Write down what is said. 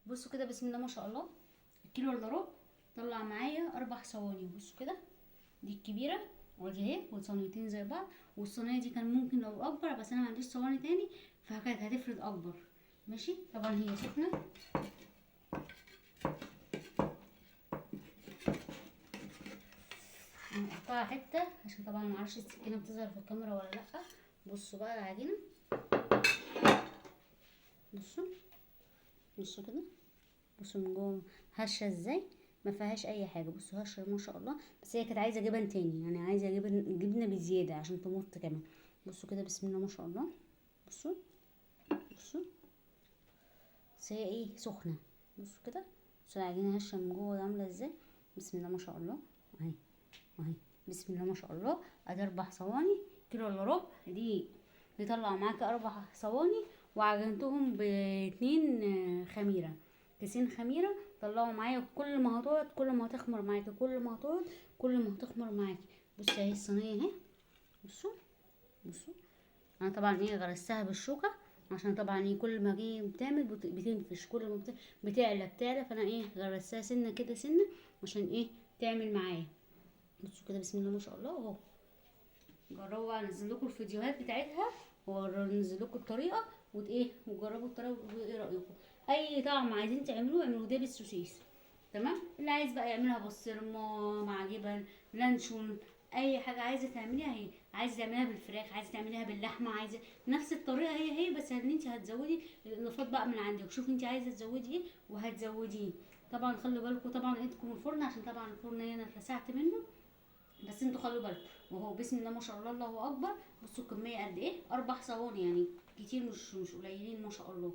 بصوا كده بسم الله ما شاء الله، الكيلو الا ربع طلع معايا 4 صواني. بصوا كده، دي الكبيرة ودي اهي، وصينيتين زي بعض. والصينيه دي كان ممكن لو اكبر، بس انا ما عنديش صواني تاني فكانت هتفرد اكبر. ماشي، طبعا هي سخنة. هنقطعها حتة عشان طبعا ما اعرفش السكينة بتظهر في الكاميرا ولا لا. بصوا بقى العجينة، بصوا بصوا كده، بصوا من جوه هشه ازاي، ما فيهاش اي حاجة. بصوا هشه ما شاء الله، بس هي كانت عايزه جبن تاني، يعني عايزه جبنه بزيادة عشان تمط كمان. بصوا كده بسم الله ما شاء الله، بصوا بصوا، بس هي ايه سخنة. بصوا كده، بصوا العجينة هشه من جوه عامله ازاي، بسم الله ما شاء الله. اهي اهي بسم الله ما شاء الله. ادي 4 صواني، كيلو الا ربع دي بيطلع معاك 4 صواني، وعجنتهم ب2 خميره، كيسين خميره طلعوا معايا. كل ما هتقعد كل ما هتخمر معاكي، كل ما هتقعد كل ما هتخمر معاكي. بصوا اهي الصينية اهي، بصوا بصوا، انا طبعا ايه غرستها بالشوكة عشان طبعا ايه كل ما جه بتعمل بتنفش، كل ما بتعلى بتعلى، فانا ايه غرستها سنة كده سنة عشان ايه تعمل معايا. بصوا كده بسم الله ما شاء الله اهو. جربوا، انزل لكم الفيديوهات بتاعتها وانزل لكم الطريقة وايه، وجربوا الطريقة وقولوا ايه رايكم. اي طعم عايزين تعملوه اعملوه ده بالسوسيس، تمام. اللي عايز بقى يعملها بسطرمه مع جبن لانشون، اي حاجة عايزه تعمليها هي، عايزه تعمليها بالفراخ، عايزه تعمليها باللحمه، عايزه نفس الطريقة هي هي، بس ان انت هتزودي الاضافات بقى من عندك. شوفي انت عايزه تزودي ايه وهتزوديه. طبعا خلوا بالكم طبعا ايدكم الفرن، عشان طبعا الفرن هنا اتلسعت منه، بس انتوا خلوا بالكم. وهو بسم الله ما شاء الله الله اكبر. بصوا الكمية قد ايه، 4 صواني يعني كتير، مش قليلين ما شاء الله.